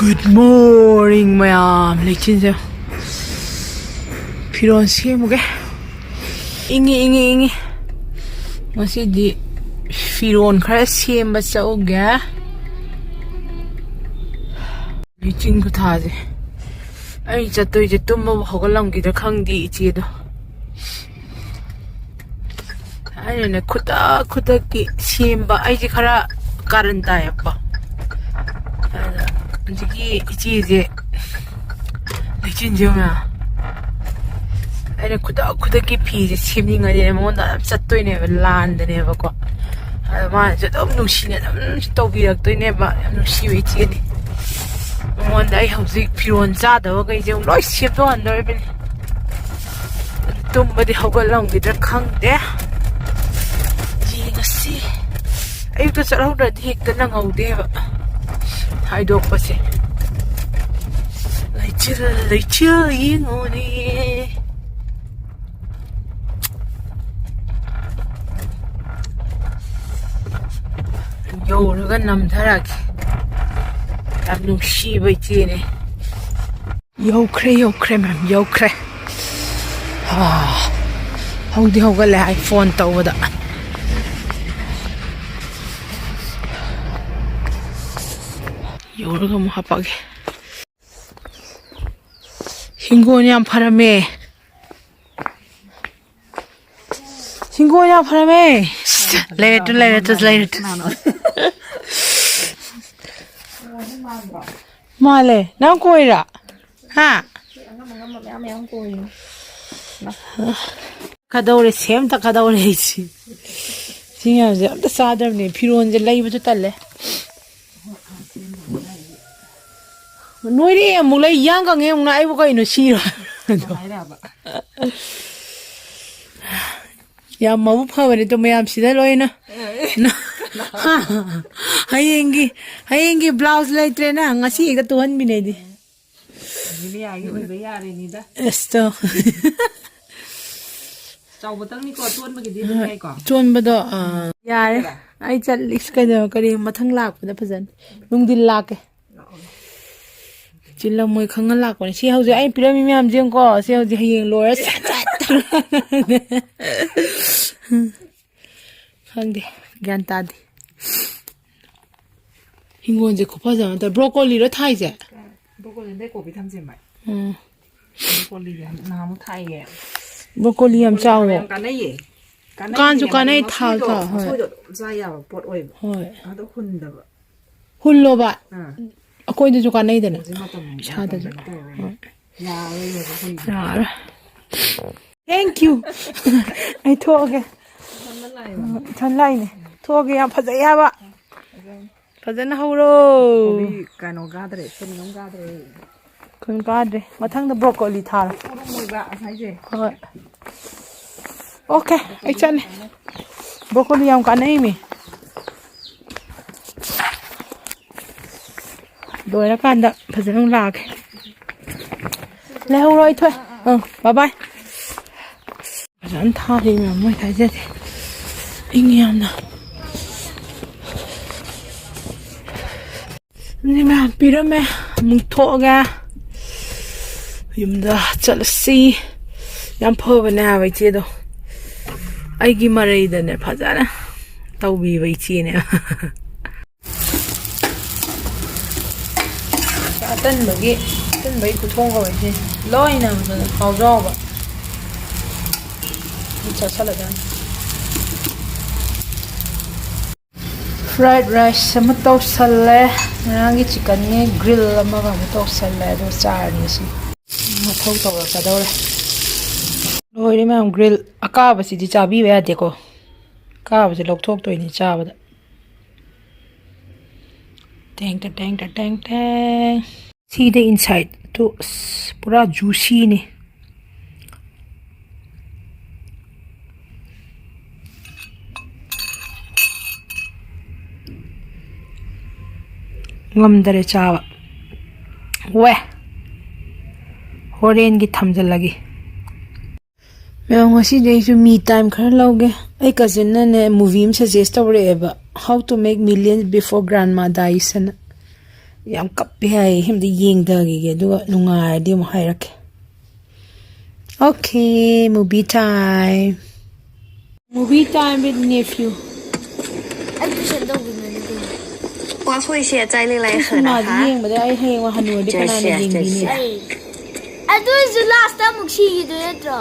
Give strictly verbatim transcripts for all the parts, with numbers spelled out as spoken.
Good morning, ꯃꯌꯥꯝ꯫ ꯂꯩꯆꯤꯟꯁꯦ꯫ ꯐꯤꯔꯣꯜ ꯁꯦꯝꯃꯨꯒꯦ꯫ ꯏꯪꯉꯤ, ꯏꯪꯉꯤ, ꯏꯪꯉꯤ꯫ ꯉꯁꯤꯗꯤ ꯐꯤꯔꯣꯜ ꯈꯔ ꯁꯦꯝꯕ ꯆꯠꯂꯨꯒꯦ꯫ ꯂꯩꯆꯤꯟ ꯈꯨꯊꯥꯁꯦ꯫ ꯑꯩ ꯆꯠꯇꯣꯏꯁꯦ ꯇꯨꯝꯕꯕꯨ ꯍꯧꯒꯠꯂꯝꯈꯤꯗ꯭ꯔꯥ ꯈꯪꯗꯦ ꯏꯆꯦꯗꯣ꯫ ꯑꯩꯅꯅꯦ ꯈꯨꯗꯛ ꯈꯨꯗꯛꯀꯤ ꯁꯦꯝꯕ꯫ ꯑꯩꯁꯦ ꯈꯔ ꯀꯥꯔꯟ ꯇꯥꯏꯌꯦꯕꯀꯣ꯫ ꯑꯗ ꯍꯧꯖꯤꯛꯀꯤ ꯏꯆꯦꯁꯦ, ꯂꯩꯆꯤꯟꯁꯦ ꯌꯦꯡꯉꯨ꯫ ꯑꯩꯅ ꯈꯨꯗꯛ ꯈꯨꯗꯛꯀꯤ ꯐꯤꯁꯦ ꯁꯦꯝꯅꯤꯡꯉꯗꯤꯅꯦ ꯃꯉꯣꯟꯗ ꯑꯗꯨꯝ ꯆꯠꯇꯣꯏꯅꯦꯕ, ꯂꯥꯟꯗꯅꯦꯕꯀꯣ꯫ ꯑꯗ ꯃꯥꯅꯁꯨ ꯑꯗꯨꯝ ꯅꯨꯡꯁꯤꯅ ꯑꯗꯨꯝ ꯇꯧꯕꯤꯔꯛꯇꯣꯏꯅꯦꯕ꯫ ꯌꯥꯝ ꯅꯨꯡꯁꯤꯕ ꯏꯆꯦꯅꯤ꯫ ꯃꯉꯣꯟꯗ ꯑꯩ ꯍꯧꯖꯤꯛ ꯐꯤꯔꯣꯜ ꯆꯥꯗꯕꯈꯩꯁꯦ ꯑꯃꯨꯛ ꯂꯣꯏ ꯁꯦꯝꯗꯣꯛꯍꯟꯗꯣꯔꯤꯕꯅꯤ꯫ ꯇꯨꯝꯕꯗꯤ ꯍꯧꯒꯠꯂꯝꯈꯤꯗ꯭ꯔꯥ ꯈꯪꯗꯦ꯫ ꯌꯦꯡꯉꯁꯤ꯫ ꯑꯌꯨꯛꯇ ꯆꯠꯍꯧꯗ꯭ꯔꯗꯤ ꯍꯦꯛꯇ ꯅꯪꯍꯧꯗꯦꯕ ꯍꯥꯏꯗꯣꯛꯄꯁꯦ꯫ ꯂꯩꯆꯤꯜ, ꯂꯩꯆꯤꯜ ꯌꯦꯡꯉꯨꯅꯦ꯫ ꯌꯧꯔꯒ ꯅꯝꯊꯔꯛꯑꯒꯦ꯫ ꯌꯥꯝ ꯅꯨꯡꯁꯤꯕ ꯏꯆꯦꯅꯦ꯫ ꯌꯧꯈ꯭ꯔꯦ, ꯌꯧꯈ꯭ꯔꯦ ꯃꯦꯝ, ꯌꯧꯈ꯭ꯔꯦ꯫ ꯑꯥ, ꯍꯧꯗꯤ ꯍꯧꯒꯠꯂꯦ ꯑꯩ ꯐꯣꯟ ꯇꯧꯕꯗ꯫ ꯌꯧꯔꯒ ꯑꯃꯨꯛ ꯍꯥꯄꯛꯑꯒꯦ꯫ ꯍꯤꯡꯒꯣꯜ ꯌꯥꯝ ꯐꯔꯝꯃꯦ꯫ ꯍꯤꯡꯒꯣꯜ ꯌꯥꯝ ꯐꯔꯝꯃꯦ꯫ ꯂꯩꯔꯦ ꯇꯨ, ꯂꯩꯔꯦ ꯇꯨ, ꯂꯩꯔꯦ ꯇꯨ꯫ ꯃꯥꯜꯂꯦ꯫ ꯅꯪ ꯀꯣꯏꯔꯥ? ꯍꯥ? ꯀꯗꯧꯔꯦ, ꯁꯦꯝ ꯇꯛꯀꯗꯧꯔꯦ ꯑꯩꯁꯦ꯫ ꯁꯤ ꯃꯌꯥꯝꯁꯦ ꯑꯝꯇ ꯆꯥꯗ꯭ꯔꯕꯅꯦ꯫ ꯐꯤꯔꯣꯜꯁꯦ ꯂꯩꯕꯁꯨ ꯇꯜꯂꯦ꯫ ꯅꯣꯏꯔꯦ ꯑꯃꯨꯛ ꯂꯩ, ꯌꯥꯡ ꯀꯪꯉꯦ ꯑꯃꯨꯛꯅ꯫ ꯑꯩꯕꯨ ꯀꯩꯅꯣ, ꯁꯤꯔꯣ? ꯍꯥꯏꯔꯕ? ꯌꯥꯝ ꯃꯕꯨꯛ ꯐꯕꯅꯦ ꯑꯗꯣ ꯃꯌꯥꯝꯁꯤꯗ ꯂꯣꯏꯅ꯫ ꯍꯌꯦꯡꯒꯤ, ꯍꯌꯦꯡꯒꯤ ꯕ꯭ꯂꯥꯎꯁ ꯂꯩꯇ꯭ꯔꯦꯅ ꯉꯁꯤ ꯍꯦꯛꯇ ꯇꯨꯍꯟꯕꯤꯅꯦ ꯑꯩꯗꯤ꯫ ꯖꯨꯂꯤꯌꯥꯒꯤ ꯑꯣꯏꯕ ꯌꯥꯔꯦꯅꯤꯗ꯫ ꯑꯁꯇꯣ꯫ ꯆꯥꯎꯕꯇꯪꯅꯤꯀꯣ, ꯆꯣꯟꯕꯒꯤꯗꯤ ꯑꯗꯨꯝ ꯌꯥꯏꯀꯣ? ꯆꯣꯟꯕꯗꯣ, ꯑꯥ, ꯌꯥꯔꯦ꯫ ꯑꯩ ꯆꯠꯂꯤ꯫ ꯀꯩꯅꯣ, ꯀꯔꯤ, ꯃꯊꯪ ꯂꯥꯛꯄꯗ ꯐꯖꯅ꯫ ꯅꯨꯡꯊꯤꯜ ꯂꯥꯛꯀꯦ꯫ ꯆꯤꯜꯂꯝꯃꯣꯏ ꯈꯪꯉ ꯂꯥꯛꯄꯅꯦ꯫ ꯁꯤ ꯍꯧꯖꯤꯛ ꯑꯩꯅ ꯄꯤꯔꯝꯃꯤ ꯃꯌꯥꯝꯁꯦ ꯌꯦꯡꯉꯨꯀꯣ꯫ ꯁꯤ ꯍꯧꯖꯤꯛ ꯍꯌꯦꯡ ꯂꯣꯏꯔ ꯁꯠ ꯁꯠ ꯈꯪꯗꯦ꯫ ꯒ꯭ꯌꯥꯟ ꯇꯥꯗꯦ꯫ ꯍꯤꯡꯒꯣꯜꯁꯦ ꯈꯨꯐꯖ ꯑꯃ ꯇꯧꯋꯦ꯫ ꯕ꯭ꯔꯣꯀꯣꯂꯤꯔꯣ ꯊꯥꯏꯁꯦ? ꯕ꯭ꯔꯣꯀꯣꯂꯤ ꯅꯠꯇꯦ, ꯀꯣꯕꯤ ꯊꯝꯖꯦꯟꯕ꯫ ꯎꯝ꯫ ꯕ꯭ꯔꯣꯀꯣꯂꯤ ꯅꯍꯥꯟꯃꯨꯛ ꯊꯥꯏꯌꯦ꯫ ꯕ꯭ꯔꯣꯀꯣꯂꯤ ꯌꯥꯝ ꯕ꯭ꯔꯣꯀꯣꯂꯤ ꯆꯥꯎꯋꯣ꯫ ꯌꯥꯝ ꯀꯥꯟꯅꯩꯌꯦ꯫ ꯀꯥꯟꯅꯩ ꯀꯥꯟꯁꯨ ꯍꯥꯏꯗꯤ ꯀꯥꯟꯅꯩ, ꯊꯥꯎ ꯃꯁꯣꯏꯗꯣ, ꯊꯥꯎ, ꯍꯣꯏ꯫ ꯃꯁꯣꯏꯗꯣ ꯑꯗꯨꯝ ꯆꯥ ꯌꯥꯕ ꯄꯣꯠ ꯑꯣꯏꯕ꯫ ꯍꯣꯏ꯫ ꯑꯗꯣ ꯍꯨꯟꯗꯕ꯫ ꯍꯨꯜꯂꯣꯕ꯫ ꯑꯥ꯫ ꯑꯩꯈꯣꯏꯗꯁꯨ ꯀꯥꯟꯅꯩꯗꯅ꯫ ꯍꯧꯖꯤꯛ ꯃꯇꯝ ꯏꯁꯥꯗꯁꯨ꯫ ꯃꯇꯝꯗ ꯇꯧꯔꯒ ꯍꯣꯏ꯫ ꯌꯥꯔꯣꯏ ꯍꯨꯟꯕ꯫ ꯌꯥꯔꯣꯏ꯫ Thank you꯫ ꯑꯩ ꯊꯣꯛꯑꯒꯦ꯫ ꯏꯊꯟ ꯂꯥꯛꯏꯅꯦ꯫ ꯊꯣꯛꯑꯒꯦ꯫ ꯌꯥꯝ ꯐꯖꯩ ꯍꯥꯏꯕ꯫ ꯐꯖꯅ ꯍꯧꯔꯣ꯫ ꯀꯣꯕꯤ ꯀꯩꯅꯣ ꯀꯥꯗ꯭ꯔꯦ, ꯁꯤꯟ ꯑꯃ ꯀꯥꯗ꯭ꯔꯦ꯫ ꯀꯩꯅꯣ ꯀꯥꯗ꯭ꯔꯦ꯫ ꯃꯊꯪꯗ ꯕ꯭ꯔꯣꯀꯣꯂꯤ ꯊꯥꯔꯣ꯫ ꯎꯔꯨꯝ ꯑꯣꯏꯕ ꯉꯁꯥꯏꯁꯦ꯫ ꯍꯣꯏ꯫ ꯑꯣꯀꯦ, ꯑꯩ ꯆꯠꯂꯦ꯫ ꯕ꯭ꯔꯣꯀꯣꯂꯤ ꯌꯥꯝ ꯀꯥꯟꯅꯩꯃꯤ꯫ ꯂꯣꯏꯔꯀꯥꯟꯗ ꯐꯖꯅ ꯑꯃꯨꯛ ꯂꯥꯛꯑꯒꯦ꯫ ꯂꯩꯍꯧꯔꯣ, ꯑꯩ ꯊꯣꯛꯑꯦ꯫ ꯑꯪ, bye bye꯫ ꯐꯖꯅ ꯊꯥꯔꯤ ꯃꯌꯥꯝ, ꯃꯣꯏ ꯊꯥꯏꯖꯗꯦ꯫ ꯏꯪꯉꯤ ꯌꯥꯝꯅ꯫ ꯑꯗꯨꯗꯤ ꯃꯌꯥꯝ ꯄꯤꯔꯝꯃꯦ꯫ ꯑꯃꯨꯛ ꯊꯣꯛꯑꯒꯦ꯫ ꯌꯨꯝꯗ ꯆꯠꯂꯁꯤ꯫ ꯌꯥꯝ ꯐꯕꯅꯦ ꯍꯥꯏꯕ ꯏꯆꯦꯗꯣ꯫ ꯑꯩꯒꯤ ꯃꯔꯩꯗꯅꯦ ꯐꯖꯅ ꯇꯧꯕꯤꯕ ꯏꯆꯦꯅꯦ꯫ ꯑꯇꯟꯕꯒꯤ, ꯑꯇꯟꯕꯒꯤ ꯈꯨꯊꯣꯡ ꯀꯧꯔꯤꯁꯦ ꯂꯣꯏꯅ ꯍꯥꯎꯖꯥꯎꯕ꯫ ꯑꯗꯨ ꯆꯥꯁꯜꯂꯗꯕꯅꯤ꯫ Fried rice ꯑꯃ ꯇꯧꯁꯜꯂꯦ꯫ ꯉꯔꯥꯡꯒꯤ chickenꯒꯤ grill ꯑꯃꯒ ꯑꯃꯨꯛ ꯇꯧꯁꯜꯂꯦ꯫ ꯑꯗꯨ ꯆꯥꯔꯅꯤ ꯁꯤ꯫ ꯃꯊꯧ ꯇꯧꯔꯛꯀꯗꯧꯔꯦ꯫ ꯂꯣꯏꯔꯦ ꯃꯌꯥꯝ, grill ꯑꯀꯥꯕꯁꯤꯗꯤ ꯆꯥꯕꯤꯕ ꯌꯥꯗꯦꯀꯣ꯫ ꯑꯀꯥꯕꯁꯦ ꯂꯧꯊꯣꯛꯇꯣꯏꯅꯤ ꯆꯥꯕꯗ꯫ ꯇꯦꯡ ꯇꯦꯡ ꯇꯦꯡ ꯇꯦꯡ ꯇꯦꯡ꯫ ꯁꯤꯗ insideꯇꯨ ꯑꯁ ꯄꯨꯔꯥ juicyꯅꯤ꯫ ꯉꯝꯗꯔꯦ ꯆꯥꯕ꯫ ꯋꯦ꯫ ꯍꯣꯔꯦꯟꯒꯤ ꯊꯝꯖꯤꯜꯂꯒꯦ꯫ ꯃꯌꯥꯝ, ꯉꯁꯤꯗꯤ ꯑꯩꯁꯨ me time ꯈꯔ ꯂꯧꯒꯦ꯫ ꯑꯩ cousinꯅꯅꯦ movie ꯑꯃ suggest ꯇꯧꯔꯛꯑꯦꯕ, How to Make Millions Before Grandma Dies ꯍꯥꯏꯅ꯫ ꯌꯥꯝ ꯀꯞꯄꯦ ꯍꯥꯏ꯫ ꯑꯝꯇ ꯌꯦꯡꯊꯈꯤꯒꯦ, ꯑꯗꯨꯒ ꯅꯨꯡꯉꯥꯏꯔꯗꯤ ꯑꯃꯨꯛ ꯍꯥꯏꯔꯛꯀꯦ꯫ Okay, movie time. Movie time with nephew. ꯑꯩ ꯇꯨꯏꯁꯟ ꯇꯧꯕꯤꯕꯅꯦ ꯀꯩꯅꯣ꯫ 花费现在历来 ꯑꯩ 很 ꯁꯤꯅꯦꯃꯥꯁꯤ 难。 ꯌꯦꯡꯕꯗ ꯑꯩ ꯍꯌꯦꯡ ꯍꯅꯨꯔꯗꯤ ꯀꯅꯥꯅ 这是 ꯌꯦꯡꯕꯤꯅꯤ? 这是 ꯑꯩ ꯑꯗꯨꯏꯁꯨ ꯂꯥꯁꯇ ꯑꯃꯨꯛ ꯁꯤꯈꯤꯗꯣꯏ ꯅꯠꯇ꯭ꯔꯣ?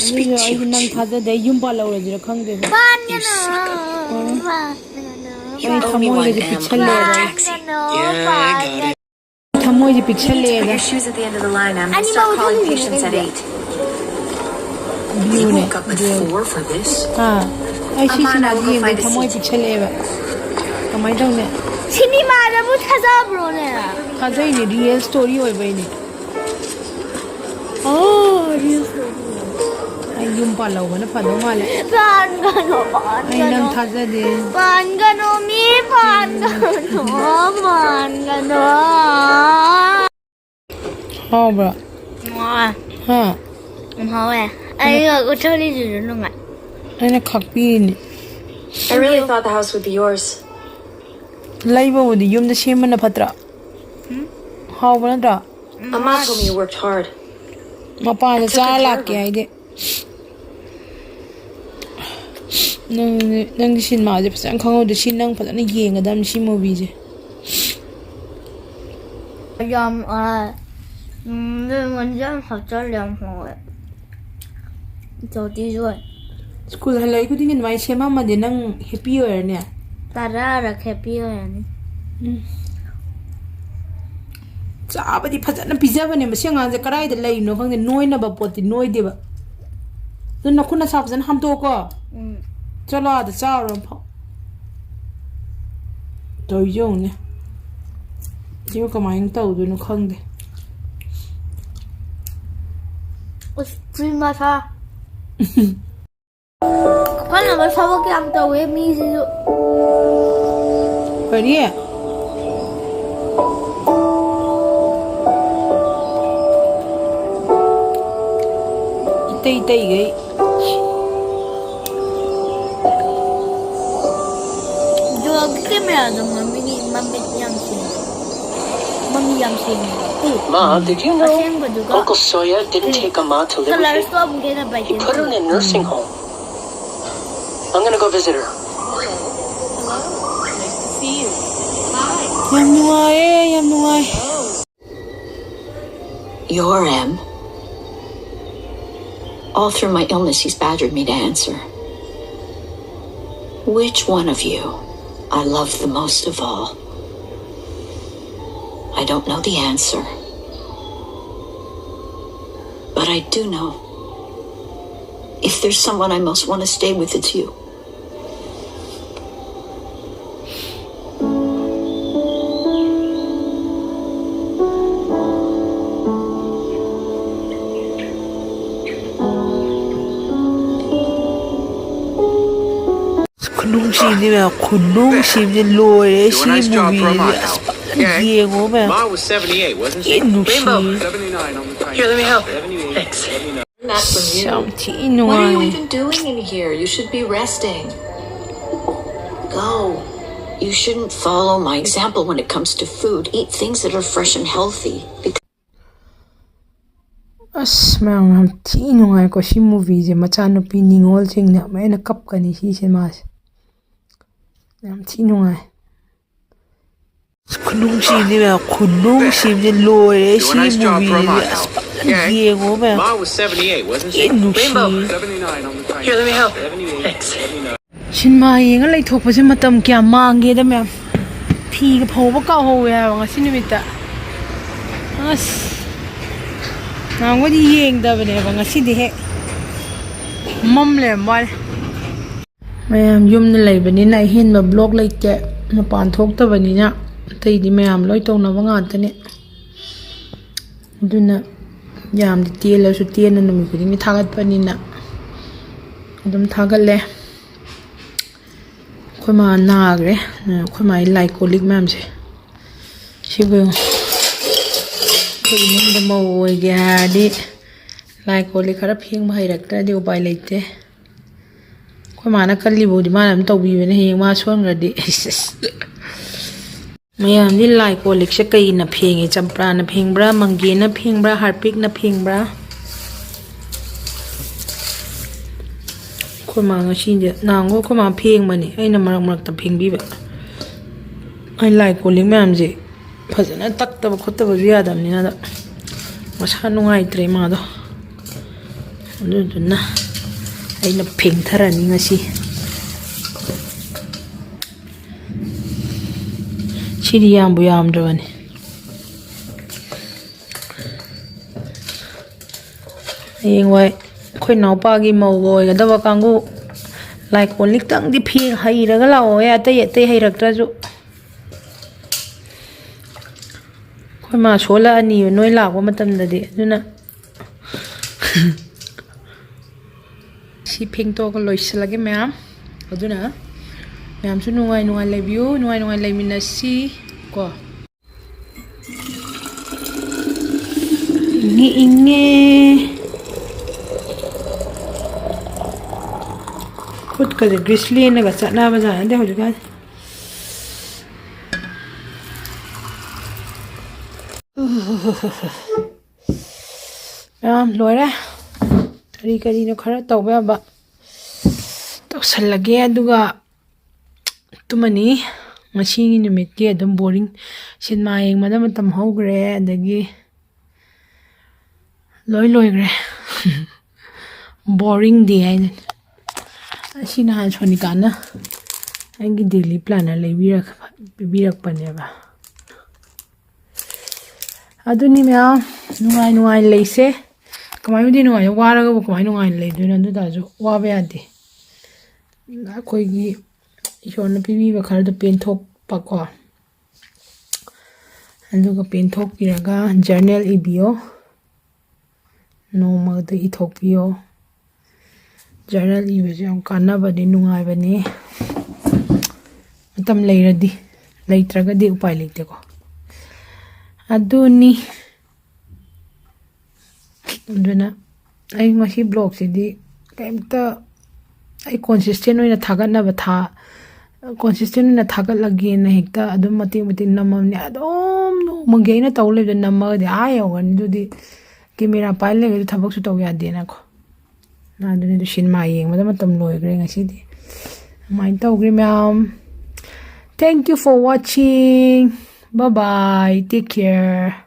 ꯁꯤꯁꯨ ꯑꯩꯁꯨ ꯅꯪ ꯊꯥꯖꯗꯦ꯫ ꯑꯩ ꯌꯨꯝ ꯄꯥꯜꯍꯧꯔꯁꯤꯔ ꯈꯪꯗꯦꯕ꯫ ꯄꯥꯟꯒꯅꯨ꯫ ꯑꯣ꯫ ꯄꯥꯟꯒꯅꯨ꯫ ꯑꯩ ꯊꯃꯣꯏꯒꯁꯦ ꯄꯤꯛꯁꯜꯂꯦꯕ꯫ ꯄꯥꯟꯒꯅꯨ꯫ ꯄꯥꯟꯒꯅꯨ꯫ ꯊꯃꯣꯏꯁꯦ ꯄꯤꯛꯁꯜꯂꯦꯗ꯫ Your shoes at the end of the line. I'm gonna Animal start calling television patients at again. eight. View ꯅꯦ꯫ Woke up at four for this. ꯑꯥ꯫ ꯑꯩ ꯁꯤ Come on, I ꯁꯤꯅꯦꯃꯥꯁꯤ will go ꯌꯦꯡꯕꯗ find a ꯊꯃꯣꯏ seat. ꯄꯤꯛꯁꯜꯂꯛꯑꯦꯕ꯫ ꯀꯃꯥꯏꯅ ꯇꯧꯅꯤ? ꯁꯤꯅꯦꯃꯥꯗꯕꯨ ꯊꯥꯖꯕ꯭ꯔꯣꯅꯦ? ꯊꯥꯖꯩꯅꯦ, real story ꯑꯣꯏꯕꯩꯅꯦ꯫ ꯑꯣ, real story. ꯑꯩ ꯌꯨꯝ ꯄꯥꯜꯍꯧꯕꯅ ꯐꯗꯧ ꯃꯥꯜꯂꯦ꯫ ꯄꯥꯟꯒꯅꯨ, ꯑꯩ ꯅꯪ ꯄꯥꯟꯒꯅꯨ꯫ ꯊꯥꯖꯗꯦ꯫ ꯄꯥꯟꯒꯅꯨ, ꯃꯤ ꯄꯥꯟꯒꯅꯨ, ꯄꯥꯟꯒꯅꯨ꯫ ꯍꯥꯎꯕ꯭ꯔꯥ? ꯋꯥ, ꯍꯥ? ꯌꯥꯝ ꯍꯥꯎꯋꯦ꯫ ꯑꯩꯒ ꯎꯠꯊꯔꯤꯗꯨꯁꯨ ꯅꯨꯡꯉꯥꯏ꯫ ꯑꯩꯅ ꯈꯥꯛꯄꯤꯔꯤꯅꯦ꯫ I really thought the house would be yours. ꯂꯩꯕꯕꯨꯗꯤ ꯌꯨꯝꯗ ꯁꯦꯝꯕꯅ ꯐꯠꯇ꯭ꯔꯥ? ꯍꯥꯎꯕ ꯅꯠꯇ꯭ꯔꯥ? Amma told me you worked hard. ꯃꯄꯥꯟꯗ ꯆꯥꯔ ꯂꯥꯛꯀꯦ ꯍꯥꯏꯗꯤ꯫ ꯅꯪ, ꯅꯪꯒꯤ ꯁꯤꯅꯦꯃꯥꯁꯦ ꯐꯖꯅ ꯈꯪꯍꯧꯗꯦ꯫ ꯁꯤ ꯅꯪ ꯐꯖꯅ ꯌꯦꯡꯒꯗꯕꯅꯤ, ꯁꯤ movieꯁꯦ꯫ ꯌꯥꯝ, ꯑ, ꯎꯝ, ꯃꯤꯉꯣꯟꯗ ꯌꯥꯝ ꯍꯥꯞꯆꯜꯂꯦ, ꯌꯥꯝ ꯍꯥꯎꯋꯦ꯫ ꯆꯧꯇꯤꯁꯨ ꯑꯣꯏ꯫ ꯁ꯭ꯀꯨꯜ ꯍꯜꯂꯛꯏ ꯈꯨꯗꯤꯡꯒꯤ ꯑꯗꯨꯃꯥꯏꯅ ꯁꯦꯝꯃꯝꯃꯗꯤ ꯅꯪ happy ꯑꯣꯏꯔꯅꯤ꯫ ꯇꯔꯥꯔꯛ happy ꯑꯣꯏꯔꯅꯤ꯫ ꯎꯝ꯫ ꯆꯥꯕꯗꯤ ꯐꯖꯅ ꯄꯤꯖꯕꯅꯦ꯫ ꯃꯁꯤ ꯑꯉꯥꯡꯁꯦ ꯀꯗꯥꯏꯗ ꯂꯩꯔꯤꯅꯣ ꯈꯪꯗꯦ, ꯅꯣꯏꯅꯕ ꯄꯣꯠꯇꯤ ꯅꯣꯏꯗꯦꯕ꯫ ꯑꯗꯨ ꯅꯈꯨꯠ ꯅꯁꯥ ꯐꯖꯅ ꯍꯥꯝꯗꯣꯛꯑꯣꯀꯣ꯫ ꯎꯝ꯫ ꯆꯠꯂꯣ ꯑꯥꯗ ꯆꯥꯔꯨꯔꯣ ꯑꯃꯨꯛꯐꯥꯎ꯫ ꯇꯧꯔꯤꯁꯦ ꯌꯦꯡꯉꯨꯅꯦ꯫ ꯁꯤꯕꯨ ꯀꯃꯥꯏꯅ ꯇꯧꯗꯣꯏꯅꯣ ꯈꯪꯗꯦ꯫ ꯎꯁ, ꯐ꯭ꯔꯤ ꯃꯁꯥ꯫ ꯑꯩꯈꯣꯏꯅꯕ ꯊꯕꯛ ꯌꯥꯝ ꯇꯧꯋꯦ ꯃꯤꯁꯤꯁꯨ꯫ ꯀꯔꯤ? ꯏꯇꯩ ꯏꯇꯩꯈꯩ꯫ ꯗꯣꯒꯤ ꯀꯦꯃꯦꯔꯥꯗꯣ ꯃꯃꯤꯠ, ꯃꯃꯤꯠ ꯌꯥꯝ ꯁꯤꯡꯉꯦ꯫ ꯃꯃꯤ ꯌꯥꯝ ꯁꯦꯡꯉꯦꯕ꯫ Ma, did you know ꯑꯁꯦꯡꯕꯗꯨꯒ Uncle Soya didn't take Amma to live with me? ꯀꯂꯔꯁꯇꯣ ꯑꯃꯨꯛꯀ ꯍꯦꯟꯅ He put her in a bright nursing home. I'm gonna go visit her. ꯌꯥꯝ ꯅꯨꯡꯉꯥꯏꯌꯦ, ꯌꯥꯝ ꯅꯨꯡꯉꯥꯏ. Your M. All through my illness, he's badgered me to answer. Which one of you I love the most of all? I don't know the answer. But I do know, if there's someone I most want to stay with, it's you. ꯈꯨꯅꯨꯡꯁꯤꯅꯤ ꯃꯌꯥꯝ, ꯈꯨꯅꯨꯡꯁꯤꯅꯤ ꯂꯣꯏꯔꯦ ꯁꯤ movieꯁꯤꯗꯤ. ꯑꯁ, ꯐꯖꯅ ꯌꯦꯡꯉꯣ ꯃꯌꯥꯝ. Ma was seventy-eight, wasn't she? ꯊꯤ ꯅꯨꯡꯁꯤ. Here, let me help. Thanks. ꯌꯥꯝ ꯊꯤ What are you ꯅꯨꯡꯉꯥꯏ. Even doing in here? You should be resting. Go. You shouldn't follow my example when it comes to food. Eat things that are fresh and healthy. ꯑꯁ, ꯃꯌꯥꯝ, ꯌꯥꯝ ꯊꯤ ꯅꯨꯡꯉꯥꯏꯀꯣ ꯁꯤ movieꯁꯦ. ꯃꯆꯥꯅꯨꯄꯤ ꯅꯤꯉꯣꯜꯁꯤꯡꯅ ꯑꯃꯨꯛ ꯍꯦꯟꯅ ꯀꯞꯀꯅꯤ ꯁꯤ cinemaꯁꯦ. ꯌꯥꯝ ꯊꯤ ꯅꯨꯡꯉꯥꯏ. ꯈꯨꯅꯨꯡꯁꯤꯅꯤ ꯃꯌꯥꯝ, ꯈꯨꯅꯨꯡꯁꯤꯅꯤ ꯂꯣꯏꯔꯦ ꯁꯤ movieꯁꯤꯗꯤ. ꯑꯁ, ꯐꯖꯅ ꯌꯦꯡꯉꯣ ꯃꯌꯥꯝ. Ma was seventy-eight, wasn't she? ꯊꯤ ꯅꯨꯡꯁꯤ. Here, let me help. Thanks. Cinema ꯌꯦꯡꯉ ꯂꯩꯊꯣꯛꯄꯁꯦ ꯃꯇꯝ ꯀꯌꯥꯝ ꯃꯥꯡꯒꯦꯗ ꯃꯌꯥꯝ. ꯐꯤꯒ ꯐꯧꯕ ꯀꯥꯎꯍꯧꯋꯦ ꯍꯥꯏꯕ ꯉꯁꯤ ꯅꯨꯃꯤꯠꯇ. ꯑꯁ, ꯅꯍꯥꯟꯈꯣꯏꯗꯤ ꯌꯦꯡꯗꯕꯅꯦꯕ, ꯉꯁꯤꯗꯤ ꯍꯦꯛ ꯃꯝ ꯂꯩꯔꯝꯕ ꯋꯥꯅꯤ. ꯃꯌꯥꯝ ꯌꯨꯝꯗ ꯂꯩꯕꯅꯤꯅ ꯑꯍꯦꯟꯕ vlog ꯂꯩꯇꯦ, ꯃꯄꯥꯟ ꯊꯣꯛꯇꯕꯅꯤꯅ. ꯑꯇꯩꯗꯤ ꯃꯌꯥꯝ ꯂꯣꯏ ꯇꯧꯅꯕ ꯉꯥꯛꯇꯅꯦ. ꯑꯗꯨꯅ ꯌꯥꯝꯗꯤ ꯇꯦꯜꯂꯁꯨ, ꯇꯦꯟꯅ ꯅꯨꯃꯤꯠ ꯈꯨꯗꯤꯡꯒꯤ ꯊꯥꯒꯠꯄꯅꯤꯅ ꯑꯗꯨꯝ ꯊꯥꯒꯠꯂꯦ. ꯑꯩꯈꯣꯏ ꯃꯥ ꯅꯥꯈ꯭ꯔꯦ. ꯑꯩꯈꯣꯏ ꯃꯥꯒꯤ ꯂꯥꯏ ꯀꯣꯜ ꯂꯤꯛ ꯃꯌꯥꯝꯁꯦ ꯁꯤꯕꯨ ꯌꯦꯡꯉꯨ. ꯑꯩꯈꯣꯏ ꯏꯃꯨꯡꯗ ꯃꯧ ꯑꯣꯏꯒꯦ ꯍꯥꯏꯔꯗꯤ ꯂꯥꯏ ꯀꯣꯜ ꯂꯤꯛ ꯈꯔ ꯐꯦꯡꯕ ꯍꯩꯔꯛꯇ꯭ꯔꯗꯤ ꯎꯄꯥꯏ ꯂꯩꯇꯦ. ꯑꯩꯈꯣꯏ ꯃꯥꯅ ꯀꯜꯂꯤꯕꯨꯗꯤ ꯃꯥꯅ ꯑꯗꯨꯝ ꯇꯧꯕꯤꯕꯅꯦ, ꯍꯌꯦꯡ ꯃꯥ ꯁꯣꯟꯈ꯭ꯔꯗꯤ. ꯃꯌꯥꯝꯗꯤ ꯂꯥꯏ ꯀꯣꯜ ꯂꯤꯛꯁꯦ ꯀꯩꯅ ꯐꯦꯡꯉꯤ? ꯆꯝꯄ꯭ꯔꯥꯅ ꯐꯦꯡꯕ꯭ꯔꯥ, ꯃꯪꯒꯦꯅ ꯐꯦꯡꯕ꯭ꯔꯥ, ꯍꯥꯔꯄꯤꯛꯅ ꯐꯦꯡꯕ꯭ꯔꯥ? ꯑꯩꯈꯣꯏ ꯃꯥ ꯉꯁꯤꯗꯤ, ꯅꯍꯥꯟꯈꯣ ꯑꯩꯈꯣꯏ ꯃꯥ ꯐꯦꯡꯕꯅꯤ, ꯑꯩꯅ ꯃꯔꯛ ꯃꯔꯛꯇ ꯐꯦꯡꯕꯤꯕ꯫ ꯑꯩ ꯂꯥꯏ ꯀꯣꯜ ꯂꯤꯛ ꯃꯌꯥꯝꯁꯦ ꯐꯖꯅ ꯇꯛꯇꯕ ꯈꯣꯠꯇꯕꯁꯨ ꯌꯥꯗꯕꯅꯤꯅ, ꯑꯗ ꯃꯁꯥ ꯅꯨꯡꯉꯥꯏꯇ꯭ꯔꯦ ꯃꯥꯗꯣ, ꯑꯗꯨꯗꯨꯅ ꯑꯩꯅ ꯐꯦꯡꯊꯔꯅꯤ ꯉꯁꯤ꯫ ꯁꯤꯗꯤ ꯌꯥꯝꯕꯨ ꯌꯥꯝꯗ꯭ꯔꯕꯅꯤ꯫ ꯍꯌꯦꯡꯋꯥꯏ ꯑꯩꯈꯣꯏ ꯏꯅꯥꯎꯄꯥꯒꯤ ꯃꯧꯒ ꯑꯣꯏꯒꯗꯕ ꯀꯥꯡꯕꯨ ꯂꯥꯏ ꯀꯣꯟ ꯂꯤꯛꯇꯪꯗꯤ ꯐꯦꯡ ꯍꯩꯔꯒ ꯂꯥꯛꯑꯣꯍꯦ, ꯑꯇꯩ ꯑꯇꯩ ꯍꯩꯔꯛꯇ꯭ꯔꯁꯨ꯫ ꯑꯩꯈꯣꯏ ꯃꯥ ꯁꯣꯜꯂꯛꯑꯅꯤꯕ ꯅꯣꯏ ꯂꯥꯛꯄ ꯃꯇꯝꯗꯗꯤ꯫ ꯑꯗꯨꯅ ꯁꯤ ꯐꯦꯡꯇꯣꯛꯑꯒ ꯂꯣꯏꯁꯤꯜꯂꯒꯦ ꯃꯌꯥꯝ꯫ ꯑꯗꯨꯅ ꯃꯌꯥꯝꯁꯨ ꯅꯨꯡꯉꯥꯏ ꯅꯨꯡꯉꯥꯏ ꯂꯩꯕꯤꯌꯨ, ꯅꯨꯡꯉꯥꯏ ꯅꯨꯡꯉꯥꯏ ꯂꯩꯃꯤꯟꯅꯁꯤ ꯀꯣ꯫ ꯏꯪꯉꯦ, ꯏꯪꯉꯦ꯫ ꯈꯨꯠꯀꯁꯦ ꯒ꯭ꯔꯤꯁꯂꯤꯅꯒ ꯆꯠꯅꯕ ꯖꯥꯠ ꯅꯠꯇꯦ ꯍꯧꯖꯤꯛꯀꯥꯟ꯫ ꯃꯌꯥꯝ ꯂꯣꯏꯔꯦ꯫ ꯀꯔꯤ ꯀꯔꯤꯅꯣ ꯈꯔ ꯇꯧꯕ ꯌꯥꯕ ꯇꯧꯁꯜꯂꯒꯦ, ꯑꯗꯨꯒ ꯇꯨꯝꯃꯅꯤ꯫ ꯉꯁꯤꯒꯤ ꯅꯨꯃꯤꯠꯀꯤ ꯑꯗꯨꯝ ꯕꯣꯔꯤꯡ, ꯁꯤꯅꯦꯃꯥ ꯌꯦꯡꯕꯗ ꯃꯇꯝ ꯍꯧꯈ꯭ꯔꯦ, ꯑꯗꯒꯤ ꯂꯣꯏ ꯂꯣꯏꯈ꯭ꯔꯦ꯫ ꯕꯣꯔꯤꯡ ꯗꯦ ꯍꯥꯏꯗꯨꯅꯤ꯫ ꯑꯁꯤ ꯅꯍꯥꯟ ꯁꯣꯅꯤꯀꯥꯅ ꯑꯩꯒꯤ ꯗꯦꯂꯤ ꯄ꯭ꯂꯥꯅꯔ ꯂꯩꯕꯤꯔꯛ-, ꯄꯤꯕꯤꯔꯛꯄꯅꯦꯕ꯫ ꯑꯗꯨꯅꯤ ꯃꯌꯥꯝ, ꯅꯨꯡꯉꯥꯏ ꯅꯨꯡꯉꯥꯏ ꯂꯩꯁꯦ꯫ ꯀꯃꯥꯏꯅꯗꯤ ꯅꯨꯡꯉꯥꯏ, ꯋꯥꯔꯒꯕꯨ ꯀꯃꯥꯏꯅ ꯅꯨꯡꯉꯥꯏꯅ ꯂꯩꯗꯣꯏꯅꯣ? ꯑꯗꯨ ꯇꯥꯔꯁꯨ ꯋꯥꯕ ꯌꯥꯗꯦ꯫ ꯑꯩꯈꯣꯏꯒꯤ ꯏꯁꯣꯔꯅ ꯄꯤꯕꯤꯕ ꯈꯔꯗꯣ ꯄꯦꯟꯊꯣꯛꯄꯀꯣ꯫ ꯑꯗꯨꯒ ꯄꯦꯟꯊꯣꯛꯄꯤꯔꯒ ꯖꯔꯅꯦꯜ ꯏꯕꯤꯌꯣ, ꯅꯣꯡꯃꯗ ꯏꯊꯣꯛꯄꯤꯌꯣ꯫ ꯖꯔꯅꯦꯜ ꯏꯕꯁꯦ ꯌꯥꯝ ꯀꯥꯟꯅꯕꯅꯤ, ꯅꯨꯡꯉꯥꯏꯕꯅꯤ꯫ ꯃꯇꯝ ꯂꯩꯔꯗꯤ, ꯂꯩꯇ꯭ꯔꯒꯗꯤ ꯎꯄꯥꯏ ꯂꯩꯇꯦꯀꯣ꯫ ꯑꯗꯨꯅꯤ꯫ ꯑꯗꯨꯅ ꯑꯩ ꯉꯁꯤ ꯕ꯭ꯂꯣꯒꯁꯤꯗꯤ ꯀꯩꯝꯇ ꯑꯩ ꯀꯣꯟꯁꯤꯁꯇꯦꯟ ꯑꯣꯏꯅ ꯊꯥꯒꯠꯅꯕ ꯊꯥ-, ꯀꯣꯟꯁꯤꯁꯇꯦꯟ ꯑꯣꯏꯅ ꯊꯥꯒꯠꯂꯒꯦꯅ ꯍꯦꯛꯇ ꯑꯗꯨꯝ ꯃꯇꯦꯛ ꯃꯇꯦꯛ ꯅꯝꯃꯝꯅꯦ꯫ ꯑꯗꯨꯝ ꯅꯣꯡꯃꯒꯤ ꯑꯩꯅ ꯇꯧ ꯂꯩꯕꯗ ꯅꯝꯃꯒꯗꯤ ꯑꯥ ꯌꯧꯒꯅꯤ꯫ ꯑꯗꯨꯗꯤ ꯀꯦꯃꯦꯔꯥ ꯄꯥꯏ ꯂꯩꯔꯒꯗꯤ ꯊꯕꯛꯁꯨ ꯇꯧ ꯌꯥꯗꯦꯅꯀꯣ꯫ ꯑꯗꯨꯅꯤ, ꯑꯗꯨ ꯁꯤꯅꯦꯃꯥ ꯌꯦꯡꯕꯗ ꯃꯇꯝ ꯂꯣꯏꯈ꯭ꯔꯦ ꯉꯁꯤꯗꯤ꯫ ꯑꯗꯨꯃꯥꯏꯅ ꯇꯧꯈ꯭ꯔꯦ ꯃꯌꯥꯝ꯫ Thank you for watching. Bye bye. Take care.